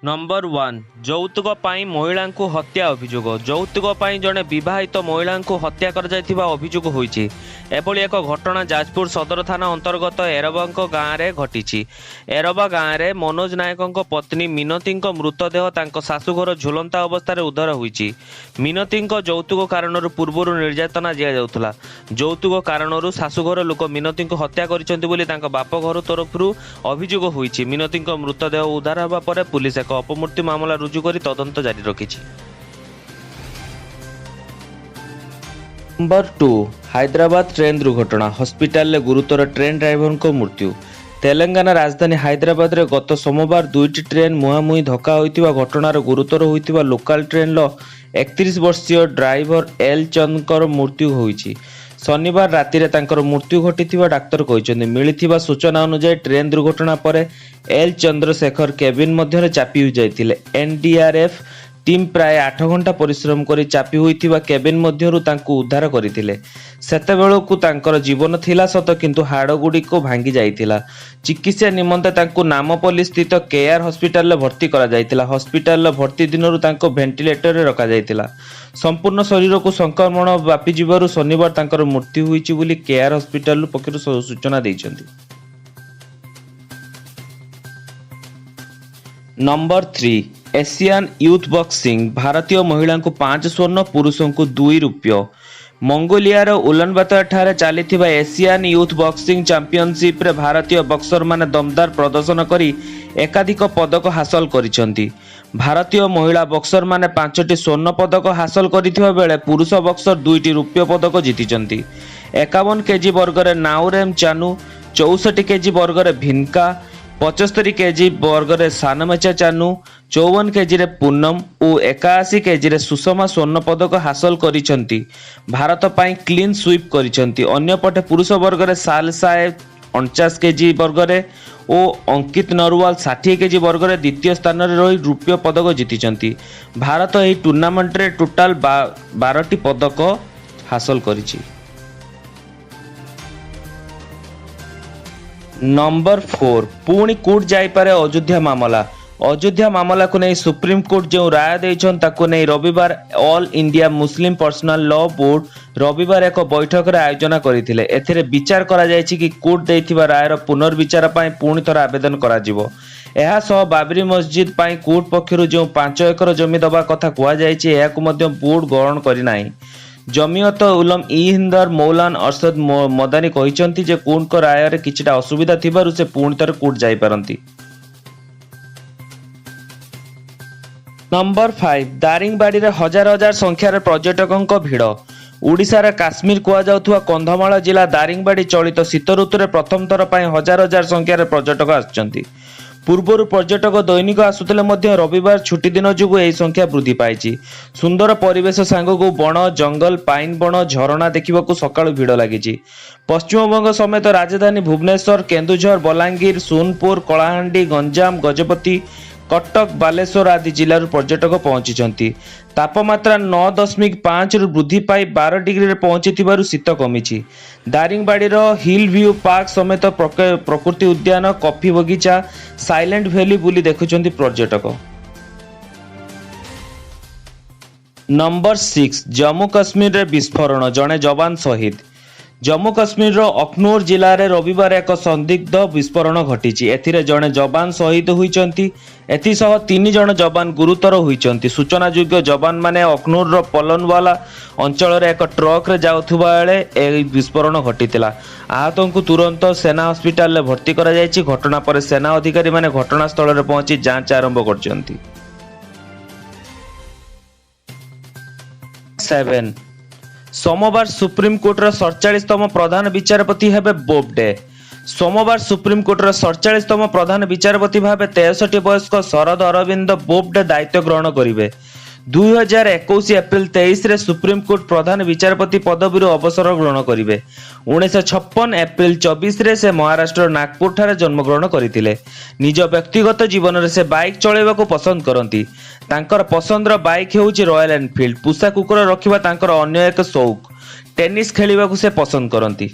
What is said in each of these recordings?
Number 1, ଯୌତୁକ ପାଇଁ ମହିଳାଙ୍କୁ ହତ୍ୟା ଅଭିଯୋଗ। ଯୌତୁକ ପାଇଁ ଜଣେ ବିବାହିତ ମହିଳାଙ୍କୁ ହତ୍ୟା କରାଯାଇଥିବା ଅଭିଯୋଗ ହୋଇଛି। ଏଭଳି ଏକ ଘଟଣା ଯାଜପୁର ସଦର ଥାନା ଅନ୍ତର୍ଗତ ଏରବାଙ୍କ ଗାଁରେ ଘଟିଛି। ଏରବା ଗାଁରେ ମନୋଜ ନାୟକଙ୍କ ପତ୍ନୀ ମିନତୀଙ୍କ ମୃତଦେହ ତାଙ୍କ ଶାଶୁଘର ଝୁଲନ୍ତା ଅବସ୍ଥାରେ ଉଦ୍ଧାର ହୋଇଛି। ମିନତୀଙ୍କ ଯୌତୁକ କାରଣରୁ ପୂର୍ବରୁ ନିର୍ଯାତନା ଦିଆଯାଉଥିଲା। ଯୌତୁକ କାରଣରୁ ଶାଶୁଘର ଲୋକ ମିନତୀଙ୍କୁ ହତ୍ୟା କରିଛନ୍ତି ବୋଲି ତାଙ୍କ ବାପଘର ତରଫରୁ ଅଭିଯୋଗ ହୋଇଛି। ମିନତୀଙ୍କ ମୃତଦେହ ଉଦ୍ଧାର ହେବା ପରେ ପୁଲିସ ଏକ ଅପମୃତ୍ୟୁ ମାମଲା ରୁଜୁ କରି ତଦନ୍ତ ଜାରି ରଖିଛି। ନମ୍ବର 2, ହାଇଦ୍ରାବାଦ ଟ୍ରେନ୍ ଦୁର୍ଘଟଣା, ହସ୍ପିଟାଲରେ ଗୁରୁତର ଟ୍ରେନ୍ ଡ୍ରାଇଭରଙ୍କ ମୃତ୍ୟୁ। ତେଲେଙ୍ଗାନା ରାଜଧାନୀ ହାଇଦ୍ରାବାଦରେ ଗତ ସୋମବାର ଦୁଇଟି ଟ୍ରେନ୍ ମୁହାଁମୁହିଁ ଧକ୍କା ହୋଇଥିବା ଘଟଣାର ଗୁରୁତର ହୋଇଥିବା ଲୋକାଲ ଟ୍ରେନ୍ର 31 ବର୍ଷୀୟ ଡ୍ରାଇଭର ଏଲ୍ ଚନ୍ଦଙ୍କର ମୃତ୍ୟୁ ହୋଇଛି। ଶନିବାର ରାତିରେ ତାଙ୍କର ମୃତ୍ୟୁ ଘଟିଥିବା ଡାକ୍ତର କହିଛନ୍ତି। ମିଳିଥିବା ସୂଚନା ଅନୁଯାୟୀ, ଟ୍ରେନ୍ ଦୁର୍ଘଟଣା ପରେ ଏଲ୍ ଚନ୍ଦ୍ରଶେଖର କେବିନ୍ ମଧ୍ୟରେ ଚାପି ହୋଇଯାଇଥିଲେ। ଏନ୍ଡିଆର୍ଏଫ୍ ଟିମ୍ ପ୍ରାୟ 8 ଘଣ୍ଟା ପରିଶ୍ରମ କରି ଚାପି ହୋଇଥିବା କେବିନ୍ ମଧ୍ୟରୁ ତାଙ୍କୁ ଉଦ୍ଧାର କରିଥିଲେ। ସେତେବେଳକୁ ତାଙ୍କର ଜୀବନ ଥିଲା ସତ, କିନ୍ତୁ ହାଡ଼ଗୁଡ଼ିକ ଭାଙ୍ଗି ଯାଇଥିଲା। ଚିକିତ୍ସା ନିମନ୍ତେ ତାଙ୍କୁ ନାମପଲ୍ଲୀ ସ୍ଥିତ କେୟାର ହସ୍ପିଟାଲରେ ଭର୍ତ୍ତି କରାଯାଇଥିଲା। ହସ୍ପିଟାଲରେ ଭର୍ତ୍ତି ଦିନରୁ ତାଙ୍କୁ ଭେଣ୍ଟିଲେଟରରେ ରଖାଯାଇଥିଲା। ସମ୍ପୂର୍ଣ୍ଣ ଶରୀରକୁ ସଂକ୍ରମଣ ବ୍ୟାପିଯିବାରୁ ଶନିବାର ତାଙ୍କର ମୃତ୍ୟୁ ହୋଇଛି ବୋଲି କେୟାର ହସ୍ପିଟାଲ ପକ୍ଷରୁ ସୂଚନା ଦେଇଛନ୍ତି। ନମ୍ବର 3, ଏସିଆନ୍ ୟୁଥ୍ ବକ୍ସିଂ, ଭାରତୀୟ ମହିଳାଙ୍କୁ ପାଞ୍ଚ ସ୍ୱର୍ଣ୍ଣ, ପୁରୁଷଙ୍କୁ ଦୁଇ ରୌପ୍ୟ। ମଙ୍ଗୋଲିଆର ଉଲନବାତରଠାରେ ଚାଲିଥିବା ଏସିଆନ୍ ୟୁଥ୍ ବକ୍ସିଂ ଚାମ୍ପିଅନସିପ୍ରେ ଭାରତୀୟ ବକ୍ସରମାନେ ଦମଦାର ପ୍ରଦର୍ଶନ କରି ଏକାଧିକ ପଦକ ହାସଲ କରିଛନ୍ତି। ଭାରତୀୟ ମହିଳା ବକ୍ସରମାନେ ପାଞ୍ଚଟି ସ୍ୱର୍ଣ୍ଣ ପଦକ ହାସଲ କରିଥିବା ବେଳେ ପୁରୁଷ ବକ୍ସର ଦୁଇଟି ରୌପ୍ୟ ପଦକ ଜିତିଛନ୍ତି। 51 କେଜି ବର୍ଗରେ ନାଉରେମ ଚାନୁ, 64 କେଜି ବର୍ଗରେ ଭିନକା, 75 କେଜି ବର୍ଗରେ ସାନମେଚା ଚାନୁ, 54 କେଜିରେ ପୁନମ ଓ 81 କେଜିରେ ସୁଷମା ସ୍ୱର୍ଣ୍ଣ ପଦକ ହାସଲ କରିଛନ୍ତି। ଭାରତ ପାଇଁ କ୍ଲିନ୍ ସୁଇପ୍ କରିଛନ୍ତି। ଅନ୍ୟପଟେ ପୁରୁଷ ବର୍ଗରେ ସାଲ ସାଏ 49 କେଜି ବର୍ଗରେ ଓ ଅଙ୍କିତ ନରୱାଲ 60 କେଜି ବର୍ଗରେ ଦ୍ୱିତୀୟ ସ୍ଥାନରେ ରହି ରୌପ୍ୟ ପଦକ ଜିତିଛନ୍ତି। ଭାରତ ଏହି ଟୁର୍ଣ୍ଣାମେଣ୍ଟରେ ଟୋଟାଲ 12ଟି ପଦକ ହାସଲ କରିଛି। ନମ୍ବର 4, ପୁଣି କୋର୍ଟ ଯାଇପାରେ ଅଯୋଧ୍ୟା ମାମଲା। ଅଯୋଧ୍ୟା ମାମଲାକୁ ନେଇ ସୁପ୍ରିମକୋର୍ଟ ଯେଉଁ ରାୟ ଦେଇଛନ୍ତି, ତାକୁ ନେଇ ରବିବାର ଅଲ୍ ଇଣ୍ଡିଆ ମୁସଲିମ ପର୍ସନାଲ ଲ ବୋର୍ଡ ରବିବାର ଏକ ବୈଠକରେ ଆୟୋଜନ କରିଥିଲେ। ଏଥିରେ ବିଚାର କରାଯାଇଛି କି କୋର୍ଟ ଦେଇଥିବା ରାୟର ପୁନର୍ବିଚାର ପାଇଁ ପୁଣି ଥରେ ଆବେଦନ କରାଯିବ। ଏହା ସହ ବାବରି ମସଜିଦ ପାଇଁ କୋର୍ଟ ପକ୍ଷରୁ ଯେଉଁ 5 ଏକର ଜମି ଦେବା କଥା କୁହାଯାଇଛି, ଏହାକୁ ମଧ୍ୟ ବୋର୍ଡ ଗ୍ରହଣ କରିନାହିଁ। ଜମିୟତ ଉଲମା ଇ ହିନ୍ଦର ମୌଲାନା ଅର୍ଶଦ ମଦାନୀ କହିଛନ୍ତି ଯେ କୋର୍ଟଙ୍କ ରାୟରେ କିଛିଟା ଅସୁବିଧା ଥିବାରୁ ସେ ପୁଣି ଥରେ କୋର୍ଟ ଯାଇପାରନ୍ତି। ନମ୍ବର 5, ଦାରିଙ୍ଗବାଡ଼ିରେ ହଜାର ହଜାର ସଂଖ୍ୟାରେ ପର୍ଯ୍ୟଟକଙ୍କ ଭିଡ଼। ଓଡ଼ିଶାର କାଶ୍ମୀର କୁହାଯାଉଥିବା କନ୍ଧମାଳ ଜିଲ୍ଲା ଦାରିଙ୍ଗବାଡ଼ି ଚଳିତ ଶୀତ ଋତୁରେ ପ୍ରଥମ ଥର ପାଇଁ ହଜାର ହଜାର ସଂଖ୍ୟାରେ ପର୍ଯ୍ୟଟକ ଆସିଛନ୍ତି। ପୂର୍ବରୁ ପର୍ଯ୍ୟଟକ ଦୈନିକ ଆସୁଥିଲେ ମଧ୍ୟ ରବିବାର ଛୁଟିଦିନ ଯୋଗୁଁ ଏହି ସଂଖ୍ୟା ବୃଦ୍ଧି ପାଇଛି। ସୁନ୍ଦର ପରିବେଶ ସାଙ୍ଗକୁ ବଣ ଜଙ୍ଗଲ, ପାଇନ ବଣ, ଝରଣା ଦେଖିବାକୁ ସକାଳୁ ଭିଡ଼ ଲାଗିଛି। ପଶ୍ଚିମବଙ୍ଗ ସମେତ ରାଜଧାନୀ ଭୁବନେଶ୍ୱର, କେନ୍ଦୁଝର, ବଲାଙ୍ଗୀର, ସୋନପୁର, କଳାହାଣ୍ଡି, ଗଞ୍ଜାମ, ଗଜପତି, କଟକ, ବାଲେଶ୍ୱର ଆଦି ଜିଲ୍ଲାରୁ ପର୍ଯ୍ୟଟକ ପହଞ୍ଚିଛନ୍ତି। ତାପମାତ୍ରା 9.5ରୁ ବୃଦ୍ଧି ପାଇ 12 ଡିଗ୍ରୀରେ ପହଞ୍ଚିଥିବାରୁ ଶୀତ କମିଛି। ଦାରିଙ୍ଗବାଡ଼ିର ହିଲ୍ ଭ୍ୟୁ ପାର୍କ ସମେତ ପ୍ରକୃତି ଉଦ୍ୟାନ, କଫି ବଗିଚା, ସାଇଲେଣ୍ଟ ଭ୍ୟାଲି ବୁଲି ଦେଖୁଛନ୍ତି ପର୍ଯ୍ୟଟକ। ନମ୍ବର 6, ଜମ୍ମୁ କାଶ୍ମୀରରେ ବିସ୍ଫୋରଣ, ଜଣେ ଯବାନ ଶହୀଦ। ଜମ୍ମୁ କାଶ୍ମୀରର ଅଖନୁର ଜିଲ୍ଲାରେ ରବିବାର ଏକ ସନ୍ଦିଗ୍ଧ ବିସ୍ଫୋରଣ ଘଟିଛି। ଏଥିରେ ଜଣେ ଯବାନ ଶହୀଦ ହୋଇଛନ୍ତି। ଏଥିସହ ତିନି ଜଣ ଯବାନ ଗୁରୁତର ହୋଇଛନ୍ତି। ସୂଚନାଯୋଗ୍ୟ, ଯବାନମାନେ ଅଖନୁରର ପଲନୱାଲା ଅଞ୍ଚଳରେ ଏକ ଟ୍ରକରେ ଯାଉଥିବା ବେଳେ ଏହି ବିସ୍ଫୋରଣ ଘଟିଥିଲା। ଆହତଙ୍କୁ ତୁରନ୍ତ ସେନା ହସ୍ପିଟାଲରେ ଭର୍ତ୍ତି କରାଯାଇଛି। ଘଟଣା ପରେ ସେନା ଅଧିକାରୀମାନେ ଘଟଣାସ୍ଥଳରେ ପହଞ୍ଚି ଯାଞ୍ଚ ଆରମ୍ଭ କରିଛନ୍ତି। 7, ସୋମବାର ସୁପ୍ରିମକୋର୍ଟର 47ତମ ପ୍ରଧାନ ବିଚାରପତି ହେବେ ବୋବଡେ। ସୋମବାର ସୁପ୍ରିମକୋର୍ଟର 47ତମ ପ୍ରଧାନ ବିଚାରପତି ଭାବେ 63 ବୟସ୍କ ଶରଦ ଅରବିନ୍ଦ ବୋବଡେ ଦାୟିତ୍ୱ ଗ୍ରହଣ କରିବେ। 2021 ଏପ୍ରିଲ 23ରେ ସୁପ୍ରିମକୋର୍ଟ ପ୍ରଧାନ ବିଚାରପତି ପଦବୀରୁ ଅବସର ଗ୍ରହଣ କରିବେ। 1956 ଏପ୍ରିଲ 24ରେ ସେ ମହାରାଷ୍ଟ୍ରର ନାଗପୁରଠାରେ ଜନ୍ମଗ୍ରହଣ କରିଥିଲେ। ନିଜ ବ୍ୟକ୍ତିଗତ ଜୀବନରେ ସେ ବାଇକ୍ ଚଳାଇବାକୁ ପସନ୍ଦ କରନ୍ତି। ତାଙ୍କର ପସନ୍ଦର ବାଇକ୍ ହେଉଛି ରୟାଲ ଏନଫିଲ୍ଡ। ପୋଷା କୁକୁର ରଖିବା ତାଙ୍କର ଅନ୍ୟ ଏକ ସଉକ। ଟେନିସ୍ ଖେଳିବାକୁ ସେ ପସନ୍ଦ କରନ୍ତି।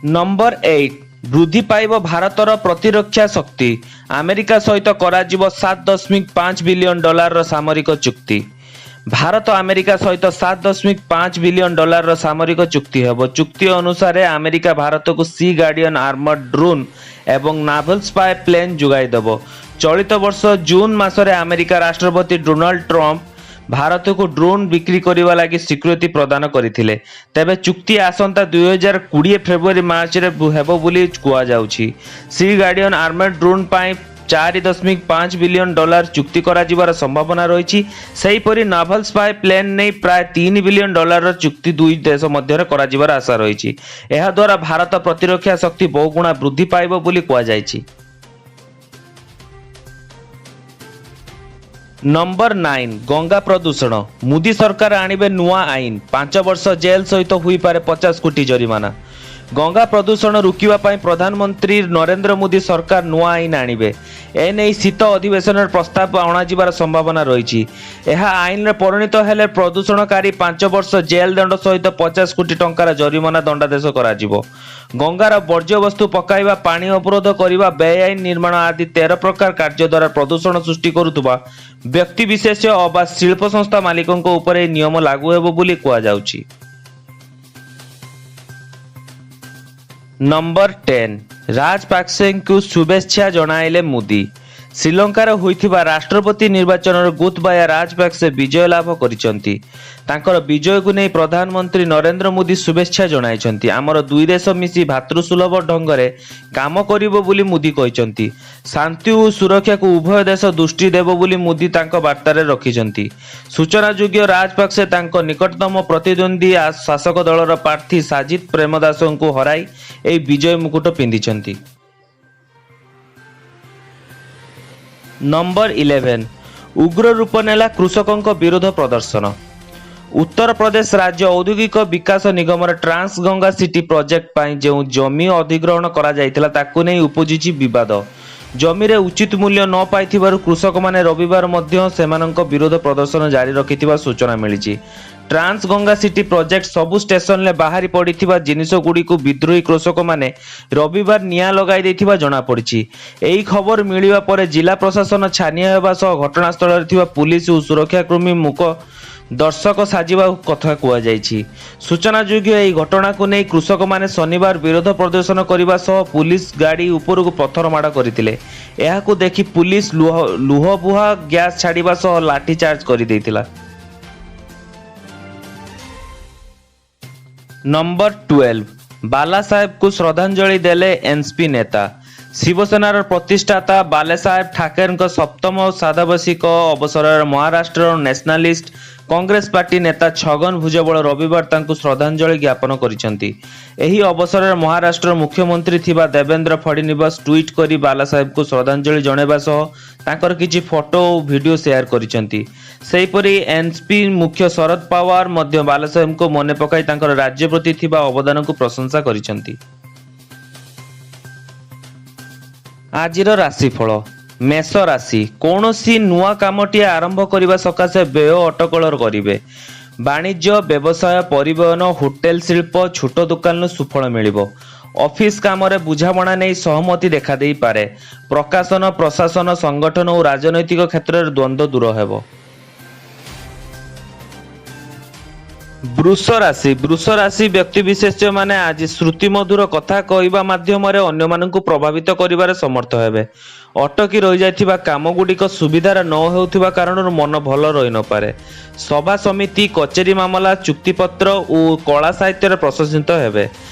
ନମ୍ବର 8। ବୃଦ୍ଧି ପାଇବ ଭାରତର ପ୍ରତିରକ୍ଷା ଶକ୍ତି। ଆମେରିକା ସହିତ କରାଯିବ 7.5 ବିଲିୟନ ଡଲାରର ସାମରିକ ଚୁକ୍ତି। ଭାରତ ଆମେରିକା ସହିତ 7.5 ବିଲିୟନ ଡଲାରର ସାମରିକ ଚୁକ୍ତି ହେବ। ଚୁକ୍ତି ଅନୁସାରେ ଆମେରିକା ଭାରତକୁ ସି ଗାର୍ଡିଆନ ଆର୍ମର୍ଡ ଡ୍ରୋନ୍ ଏବଂ ନାଭଲ ସ୍ପାଏ ପ୍ଲେନ୍ ଯୋଗାଇ ଦେବ। ଚଳିତ ବର୍ଷ ଜୁନ୍ ମାସରେ ଆମେରିକା ରାଷ୍ଟ୍ରପତି ଡୋନାଲ୍ଡ ଟ୍ରମ୍ପ ଭାରତକୁ ଡ୍ରୋନ୍ ବିକ୍ରି କରିବା ଲାଗି ସ୍ୱୀକୃତି ପ୍ରଦାନ କରିଥିଲେ। ତେବେ ଚୁକ୍ତି ଆସନ୍ତା 2020 ଫେବୃଆରୀ ମାର୍ଚ୍ଚରେ ହେବ ବୋଲି କୁହାଯାଉଛି। ସି ଗାର୍ଡିଆନ ଆର୍ମର୍ଡ ଡ୍ରୋନ୍ ପାଇଁ 4.5 ବିଲିୟନ ଡଲାର ଚୁକ୍ତି କରାଯିବାର ସମ୍ଭାବନା ରହିଛି। ସେହିପରି ନାଭାଲ ସ୍ପାଏ ପ୍ଲେନ୍ ନେଇ ପ୍ରାୟ 3 ବିଲିୟନ ଡଲାରର ଚୁକ୍ତି ଦୁଇ ଦେଶ ମଧ୍ୟରେ କରାଯିବାର ଆଶା ରହିଛି। ଏହାଦ୍ୱାରା ଭାରତ ପ୍ରତିରକ୍ଷା ଶକ୍ତି ବହୁଗୁଣା ବୃଦ୍ଧି ପାଇବ ବୋଲି କୁହାଯାଇଛି। ନମ୍ବର 9, ଗଙ୍ଗା ପ୍ରଦୂଷଣ। ମୋଦି ସରକାର ଆଣିବେ ନୂଆ ଆଇନ, 5 ବର୍ଷ ଜେଲ୍ ସହିତ ହୋଇପାରେ 50 କୋଟି ଜରିମାନା। ଗଙ୍ଗା ପ୍ରଦୂଷଣ ରୋକିବା ପାଇଁ ପ୍ରଧାନମନ୍ତ୍ରୀ ନରେନ୍ଦ୍ର ମୋଦି ସରକାର ନୂଆ ଆଇନ ଆଣିବେ। ଏନେଇ ଶୀତ ଅଧିବେଶନରେ ପ୍ରସ୍ତାବ ଅଣାଯିବାର ସମ୍ଭାବନା ରହିଛି। ଏହା ଆଇନରେ ପରିଣତ ହେଲେ ପ୍ରଦୂଷଣକାରୀ 5 ବର୍ଷ ଜେଲ୍ ଦଣ୍ଡ ସହିତ 50 କୋଟି ଟଙ୍କାର ଜରିମାନା ଦଣ୍ଡାଦେଶ କରାଯିବ। ଗଙ୍ଗାର ବର୍ଜ୍ୟବସ୍ତୁ ପକାଇବା, ପାଣି ଅବରୋଧ କରିବା, ବେଆଇନ ନିର୍ମାଣ ଆଦି 13 ପ୍ରକାର କାର୍ଯ୍ୟ ଦ୍ୱାରା ପ୍ରଦୂଷଣ ସୃଷ୍ଟି କରୁଥିବା ବ୍ୟକ୍ତିବିଶେଷ ଅବା ଶିଳ୍ପ ସଂସ୍ଥା ମାଲିକଙ୍କ ଉପରେ ଏହି ନିୟମ ଲାଗୁ ହେବ ବୋଲି କୁହାଯାଉଛି। ନମ୍ବର 10, ରାଜପାକ୍ସେଙ୍କୁ ଶୁଭେଚ୍ଛା ଜଣାଇଲେ ମୋଦି। ଶ୍ରୀଲଙ୍କାରେ ହୋଇଥିବା ରାଷ୍ଟ୍ରପତି ନିର୍ବାଚନରେ ଗୋତବାୟା ରାଜପାକ୍ସେ ବିଜୟ ଲାଭ କରିଛନ୍ତି। ତାଙ୍କର ବିଜୟକୁ ନେଇ ପ୍ରଧାନମନ୍ତ୍ରୀ ନରେନ୍ଦ୍ର ମୋଦି ଶୁଭେଚ୍ଛା ଜଣାଇଛନ୍ତି। ଆମର ଦୁଇ ଦେଶ ମିଶି ଭ୍ରାତୃସୁଲଭ ଢଙ୍ଗରେ କାମ କରିବ ବୋଲି ମୋଦି କହିଛନ୍ତି। ଶାନ୍ତି ଓ ସୁରକ୍ଷାକୁ ଉଭୟ ଦେଶ ଦୃଷ୍ଟି ଦେବ ବୋଲି ମୋଦି ତାଙ୍କ ବାର୍ତ୍ତାରେ ରଖିଛନ୍ତି। ସୂଚନାଯୋଗ୍ୟ, ରାଜପାକ୍ସେ ତାଙ୍କ ନିକଟତମ ପ୍ରତିଦ୍ୱନ୍ଦ୍ୱୀ ଶାସକ ଦଳର ପ୍ରାର୍ଥୀ ସାଜିତ ପ୍ରେମଦାସଙ୍କୁ ହରାଇ ଏହି ବିଜୟ ମୁକୁଟ ପିନ୍ଧିଛନ୍ତି। ନମ୍ବର 11, ଉଗ୍ର ରୂପ ନେଲା କୃଷକଙ୍କ ବିରୋଧ ପ୍ରଦର୍ଶନ। ଉତ୍ତରପ୍ରଦେଶ ରାଜ୍ୟ ଔଦ୍ୟୋଗିକ ବିକାଶ ନିଗମର ଟ୍ରାନ୍ସ ଗଙ୍ଗା ସିଟି ପ୍ରୋଜେକ୍ଟ ପାଇଁ ଯେଉଁ ଜମି ଅଧିଗ୍ରହଣ କରାଯାଇଥିଲା, ତାକୁ ନେଇ ଉପୁଜିଛି ବିବାଦ। ଜମିରେ ଉଚିତ ମୂଲ୍ୟ ନ ପାଇଥିବାରୁ କୃଷକମାନେ ରବିବାର ମଧ୍ୟ ସେମାନଙ୍କ ବିରୋଧ ପ୍ରଦର୍ଶନ ଜାରି ରଖିଥିବା ସୂଚନା ମିଳିଛି। ଟ୍ରାନ୍ସ ଗଙ୍ଗା ସିଟି ପ୍ରୋଜେକ୍ଟ ସବୁ ଷ୍ଟେସନରେ ବାହାରି ପଡ଼ିଥିବା ଜିନିଷଗୁଡ଼ିକୁ ବିଦ୍ରୋହୀ କୃଷକମାନେ ରବିବାର ନିଆଁ ଲଗାଇ ଦେଇଥିବା ଜଣାପଡ଼ିଛି। ଏହି ଖବର ମିଳିବା ପରେ ଜିଲ୍ଲା ପ୍ରଶାସନ ଛାନିଆ ହେବା ସହ ଘଟଣାସ୍ଥଳରେ ଥିବା ପୁଲିସ ଓ ସୁରକ୍ଷାକର୍ମୀ ମୂକ ଦର୍ଶକ ସାଜିବା କଥା କୁହାଯାଇଛି। ସୂଚନାଯୋଗ୍ୟ, ଏହି ଘଟଣାକୁ ନେଇ କୃଷକମାନେ ଶନିବାର ବିରୋଧ ପ୍ରଦର୍ଶନ କରିବା ସହ ପୁଲିସ ଗାଡ଼ି ଉପରକୁ ପଥର ମାଡ଼ କରିଥିଲେ। ଏହାକୁ ଦେଖି ପୁଲିସ ଲୁହବୁହା ଗ୍ୟାସ୍ ଛାଡ଼ିବା ସହ ଲାଠି ଚାର୍ଜ କରିଦେଇଥିଲା। ନମ୍ବର 12, ବାଲାସାହେବଙ୍କୁ ଶ୍ରଦ୍ଧାଞ୍ଜଳି ଦେଲେ ଏନ୍ସିପି ନେତା। ଶିବସେନାର ପ୍ରତିଷ୍ଠାତା ବାଲାସାହେବ ଠାକରେଙ୍କ ସପ୍ତମ ଶ୍ରାଦ୍ଧବାର୍ଷିକୀ ଅବସରରେ ମହାରାଷ୍ଟ୍ରର ନ୍ୟାସନାଲିଷ୍ଟ କଂଗ୍ରେସ ପାର୍ଟି ନେତା ଛଗନ ଭୁଜବଳ ରବିବାର ତାଙ୍କୁ ଶ୍ରଦ୍ଧାଞ୍ଜଳି ଜ୍ଞାପନ କରିଛନ୍ତି। ଏହି ଅବସରରେ ମହାରାଷ୍ଟ୍ରର ମୁଖ୍ୟମନ୍ତ୍ରୀ ଥିବା ଦେବେନ୍ଦ୍ର ଫଡଣବିସ ଟ୍ୱିଟ୍ କରି ବାଲାସାହେବଙ୍କୁ ଶ୍ରଦ୍ଧାଞ୍ଜଳି ଜଣାଇବା ସହ ତାଙ୍କର କିଛି ଫଟୋ ଓ ଭିଡିଓ ସେୟାର କରିଛନ୍ତି। ସେହିପରି ଏନ୍ସିପି ମୁଖ୍ୟ ଶରଦ ପାୱାର ମଧ୍ୟ ବାଲାସାହେବଙ୍କୁ ମନେ ପକାଇ ତାଙ୍କର ରାଜ୍ୟ ପ୍ରତି ଥିବା ଅବଦାନକୁ ପ୍ରଶଂସା କରିଛନ୍ତି। ଆଜିର ରାଶିଫଳ। ମେଷ ରାଶି, କୌଣସି ନୂଆ କାମଟିଏ ଆରମ୍ଭ କରିବା ସକାଶେ ବ୍ୟୟ ଅଟକଳ କରିବେ। ବାଣିଜ୍ୟ, ବ୍ୟବସାୟ, ପରିବହନ, ହୋଟେଲ ଶିଳ୍ପ, ଛୋଟ ଦୋକାନରୁ ସୁଫଳ ମିଳିବ। ଅଫିସ କାମରେ ବୁଝାମଣା ନେଇ ସହମତି ଦେଖାଦେଇପାରେ। ପ୍ରକାଶନ, ପ୍ରଶାସନ, ସଂଗଠନ ଓ ରାଜନୈତିକ କ୍ଷେତ୍ରରେ ଦ୍ୱନ୍ଦ୍ୱ ଦୂର ହେବ। ବୃଷ ରାଶି। ବୃଷ ରାଶି ବ୍ୟକ୍ତିବିଶେଷମାନେ ଆଜି ଶ୍ରୁତିମଧୁର କଥା କହିବା ମାଧ୍ୟମରେ ଅନ୍ୟମାନଙ୍କୁ ପ୍ରଭାବିତ କରିବାରେ ସମର୍ଥ ହେବେ। ଅଟକି ରହିଯାଇଥିବା କାମଗୁଡ଼ିକ ସୁବିଧାରେ ନ ହେଉଥିବା କାରଣରୁ ମନ ଭଲ ରହିନପାରେ। ସଭା ସମିତି, କଚେରୀ ମାମଲା, ଚୁକ୍ତିପତ୍ର ଓ କଳା ସାହିତ୍ୟରେ ପ୍ରଶଂସିତ ହେବେ।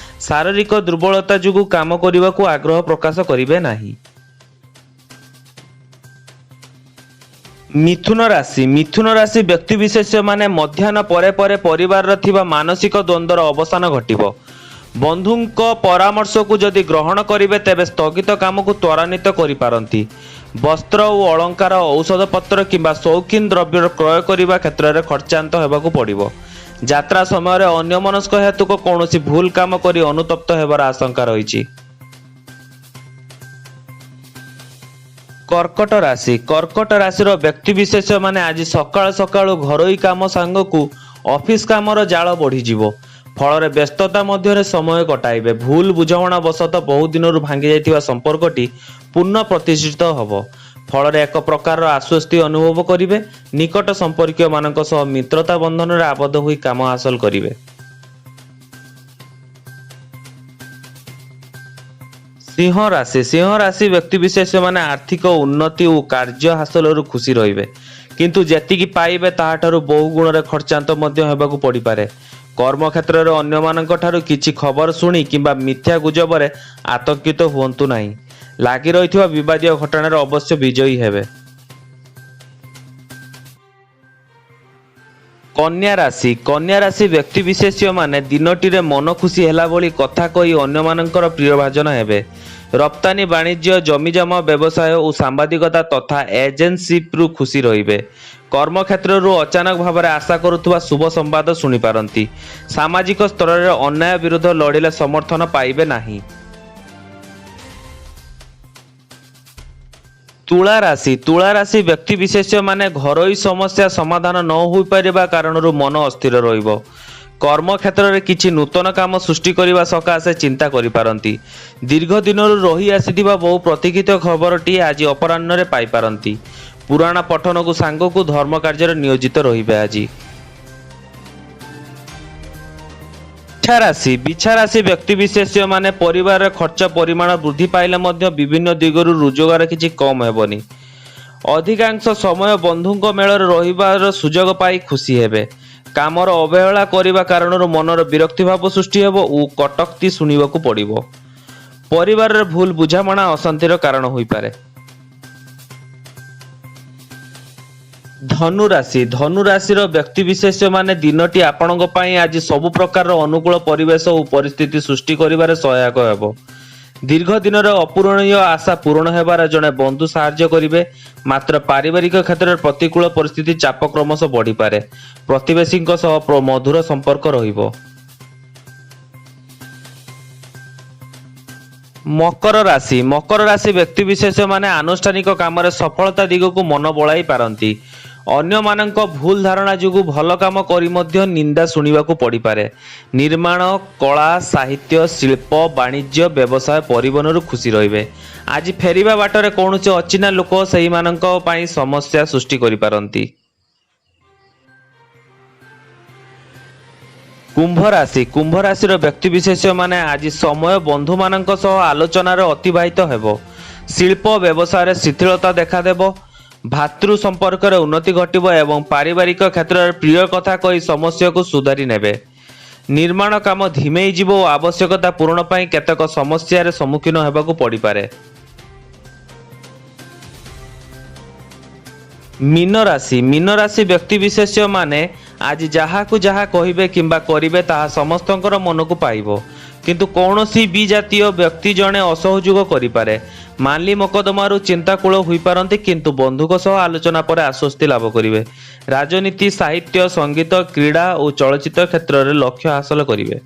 ଶାରୀରିକ ଦୁର୍ବଳତା ଯୋଗୁଁ କାମ କରିବାକୁ ଆଗ୍ରହ ପ୍ରକାଶ କରିବେ ନାହିଁ। ମିଥୁନ ରାଶି। ମିଥୁନ ରାଶି ବ୍ୟକ୍ତିବିଶେଷମାନେ ମଧ୍ୟାହ୍ନ ପରେ ପରେ ପରିବାରରେ ଥିବା ମାନସିକ ଦ୍ୱନ୍ଦ୍ୱର ଅବସାନ ଘଟିବ। ବନ୍ଧୁଙ୍କ ପରାମର୍ଶକୁ ଯଦି ଗ୍ରହଣ କରିବେ, ତେବେ ସ୍ଥଗିତ କାମକୁ ତ୍ୱରାନ୍ୱିତ କରିପାରନ୍ତି। ବସ୍ତ୍ର ଓ ଅଳଙ୍କାର, ଔଷଧପତ୍ର କିମ୍ବା ସୌଖିନ ଦ୍ରବ୍ୟର କ୍ରୟ କରିବା କ୍ଷେତ୍ରରେ ଖର୍ଚ୍ଚାନ୍ତ ହେବାକୁ ପଡ଼ିବ। ଯାତ୍ରା ସମୟରେ ଅନ୍ୟମନସ୍କ ହେତୁକ କୌଣସି ଭୁଲ କାମ କରି ଅନୁତପ୍ତ ହେବାର ଆଶଙ୍କା ରହିଛି। କର୍କଟ ରାଶି। କର୍କଟ ରାଶିର ବ୍ୟକ୍ତିବିଶେଷମାନେ ଆଜି ସକାଳୁ ସକାଳୁ ଘରୋଇ କାମ ସାଙ୍ଗକୁ ଅଫିସ କାମର ଜାଳ ବଢ଼ିଯିବ। ଫଳରେ ବ୍ୟସ୍ତତା ମଧ୍ୟରେ ସମୟ କଟାଇବେ। ଭୁଲ ବୁଝାମଣା ବଶତଃ ବହୁ ଦିନରୁ ଭାଙ୍ଗି ଯାଇଥିବା ସମ୍ପର୍କଟି ପୁନଃ ପ୍ରତିଷ୍ଠିତ ହେବ। ଫଳରେ ଏକ ପ୍ରକାରର ଆଶ୍ୱସ୍ତି ଅନୁଭବ କରିବେ। ନିକଟ ସମ୍ପର୍କୀୟମାନଙ୍କ ସହ ମିତ୍ରତା ବନ୍ଧନରେ ଆବଦ୍ଧ ହୋଇ କାମ ହାସଲ କରିବେ। ସିଂହ ରାଶି। ସିଂହ ରାଶି ବ୍ୟକ୍ତିବିଶେଷମାନେ ଆର୍ଥିକ ଉନ୍ନତି ଓ କାର୍ଯ୍ୟ ହାସଲରୁ ଖୁସି ରହିବେ। କିନ୍ତୁ ଯେତିକି ପାଇବେ ତାହାଠାରୁ ବହୁ ଗୁଣରେ ଖର୍ଚ୍ଚାନ୍ତ ମଧ୍ୟ ହେବାକୁ ପଡ଼ିପାରେ। କର୍ମକ୍ଷେତ୍ରରେ ଅନ୍ୟମାନଙ୍କଠାରୁ କିଛି ଖବର ଶୁଣି କିମ୍ବା ମିଥ୍ୟା ଗୁଜବରେ ଆତଙ୍କିତ ହୁଅନ୍ତୁ ନାହିଁ। ଲାଗି ରହିଥିବା ବିବାଦୀୟ ଘଟଣାରେ ଅବଶ୍ୟ ବିଜୟୀ ହେବେ। କନ୍ୟା ରାଶି। କନ୍ୟା ରାଶି ବ୍ୟକ୍ତିବିଶେଷମାନେ ଦିନଟିରେ ମନ ଖୁସି ହେଲା ଭଳି କଥା କହି ଅନ୍ୟମାନଙ୍କର ପ୍ରିୟଭାଜନ ହେବେ। ରପ୍ତାନି, ବାଣିଜ୍ୟ, ଜମିଜମା ବ୍ୟବସାୟ ଓ ସାମ୍ବାଦିକତା ତଥା ଏଜେନ୍ସିରୁ ଖୁସି ରହିବେ। କର୍ମକ୍ଷେତ୍ରରୁ ଅଚାନକ ଭାବରେ ଆଶା କରୁଥିବା ଶୁଭ ସମ୍ବାଦ ଶୁଣିପାରନ୍ତି। ସାମାଜିକ ସ୍ତରରେ ଅନ୍ୟାୟ ବିରୁଦ୍ଧ ଲଢ଼ିଲେ ସମର୍ଥନ ପାଇବେ ନାହିଁ। ତୁଳା ରାଶି। ତୁଳା ରାଶି ବ୍ୟକ୍ତିବିଶେଷମାନେ ଘରୋଇ ସମସ୍ୟା ସମାଧାନ ନ ହୋଇପାରିବା କାରଣରୁ ମନ ଅସ୍ଥିର ରହିବ। କର୍ମକ୍ଷେତ୍ରରେ କିଛି ନୂତନ କାମ ସୃଷ୍ଟି କରିବା ସକାଶେ ଚିନ୍ତା କରିପାରନ୍ତି। ଦୀର୍ଘ ଦିନରୁ ରହି ଆସିଥିବା ବହୁ ପ୍ରତୀକ୍ଷିତ ଖବରଟିଏ ଆଜି ଅପରାହ୍ନରେ ପାଇପାରନ୍ତି। ପୁରାଣ ପଠନକୁ ସାଙ୍ଗକୁ ଧର୍ମ କାର୍ଯ୍ୟରେ ନିୟୋଜିତ ରହିବେ ଆଜି। ବିଛା ରାଶି। ବିଛା ରାଶି ବ୍ୟକ୍ତିବିଶେଷମାନେ ପରିବାରରେ ଖର୍ଚ୍ଚ ପରିମାଣ ବୃଦ୍ଧି ପାଇଲେ ମଧ୍ୟ ବିଭିନ୍ନ ଦିଗରୁ ରୋଜଗାର କିଛି କମ୍ ହେବନି। ଅଧିକାଂଶ ସମୟ ବନ୍ଧୁଙ୍କ ମେଳରେ ରହିବାର ସୁଯୋଗ ପାଇ ଖୁସି ହେବେ। କାମର ଅବହେଳା କରିବା କାରଣରୁ ମନର ବିରକ୍ତି ଭାବ ସୃଷ୍ଟି ହେବ ଓ କଟୁକ୍ତି ଶୁଣିବାକୁ ପଡ଼ିବ। ପରିବାରରେ ଭୁଲ ବୁଝାମଣା ଅଶାନ୍ତିର କାରଣ ହୋଇପାରେ। ଧନୁ ରାଶି। ଧନୁ ରାଶିର ବ୍ୟକ୍ତିବିଶେଷମାନେ ଦିନଟି ଆପଣଙ୍କ ପାଇଁ ଆଜି ସବୁ ପ୍ରକାରର ଅନୁକୂଳ ପରିବେଶ ଓ ପରିସ୍ଥିତି ସୃଷ୍ଟି କରିବାରେ ସହାୟକ ହେବ। ଦୀର୍ଘ ଦିନର ଅପୂରଣୀୟ ଆଶା ପୂରଣ ହେବାରେ ଜଣେ ବନ୍ଧୁ ସାହାଯ୍ୟ କରିବେ। ମାତ୍ର ପାରିବାରିକ କ୍ଷେତ୍ରରେ ପ୍ରତିକୂଳ ପରିସ୍ଥିତି ଚାପ କ୍ରମଶଃ ବଢ଼ିପାରେ। ପ୍ରତିବେଶୀଙ୍କ ସହ ମଧୁର ସମ୍ପର୍କ ରହିବ। ମକର ରାଶି। ମକର ରାଶି ବ୍ୟକ୍ତିବିଶେଷମାନେ ଆନୁଷ୍ଠାନିକ କାମରେ ସଫଳତା ଦିଗକୁ ମନ ବଳାଇ ପାରନ୍ତି। ଅନ୍ୟମାନଙ୍କ ଭୁଲ ଧାରଣା ଯୋଗୁଁ ଭଲ କାମ କରି ମଧ୍ୟ ନିନ୍ଦା ଶୁଣିବାକୁ ପଡ଼ିପାରେ। ନିର୍ମାଣ, କଳା, ସାହିତ୍ୟ, ଶିଳ୍ପ, ବାଣିଜ୍ୟ, ବ୍ୟବସାୟ, ପରିବହନରୁ ଖୁସି ରହିବେ। ଆଜି ଫେରିବା ବାଟରେ କୌଣସି ଅଚିହ୍ନା ଲୋକ ସେହିମାନଙ୍କ ପାଇଁ ସମସ୍ୟା ସୃଷ୍ଟି କରିପାରନ୍ତି। କୁମ୍ଭ ରାଶି। କୁମ୍ଭ ରାଶିର ବ୍ୟକ୍ତିବିଶେଷମାନେ ଆଜି ସମୟ ବନ୍ଧୁମାନଙ୍କ ସହ ଆଲୋଚନାରେ ଅତିବାହିତ ହେବ। ଶିଳ୍ପ ବ୍ୟବସାୟରେ ଶିଥିଳତା ଦେଖାଦେବ। ଭାତୃ ସମ୍ପର୍କରେ ଉନ୍ନତି ଘଟିବ ଏବଂ ପାରିବାରିକ କ୍ଷେତ୍ରରେ ପ୍ରିୟ କଥା କହି ସମସ୍ୟାକୁ ସୁଧାରି ନେବେ। ନିର୍ମାଣ କାମ ଧିମେଇ ଯିବ ଓ ଆବଶ୍ୟକତା ପୂରଣ ପାଇଁ କେତେକ ସମସ୍ୟାରେ ସମ୍ମୁଖୀନ ହେବାକୁ ପଡ଼ିପାରେ। ମୀନ ରାଶି। ମୀନ ରାଶି ବ୍ୟକ୍ତିବିଶେଷମାନେ ଆଜି ଯାହାକୁ ଯାହା କହିବେ କିମ୍ବା କରିବେ ତାହା ସମସ୍ତଙ୍କର ମନକୁ ପାଇବ। କିନ୍ତୁ କୌଣସି ବି ଜାତୀୟ ବ୍ୟକ୍ତି ଜଣେ ଅସହଯୋଗ କରିପାରେ। ମାଲି ମକଦ୍ଦମାରୁ ଚିନ୍ତାକୁଳ ହୋଇପାରନ୍ତି, କିନ୍ତୁ ବନ୍ଧୁଙ୍କ ସହ ଆଲୋଚନା ପରେ ଆଶ୍ୱସ୍ତି ଲାଭ କରିବେ। ରାଜନୀତି, ସାହିତ୍ୟ, ସଙ୍ଗୀତ, କ୍ରୀଡ଼ା ଓ ଚଳଚ୍ଚିତ୍ର କ୍ଷେତ୍ରରେ ଲକ୍ଷ୍ୟ ହାସଲ କରିବେ।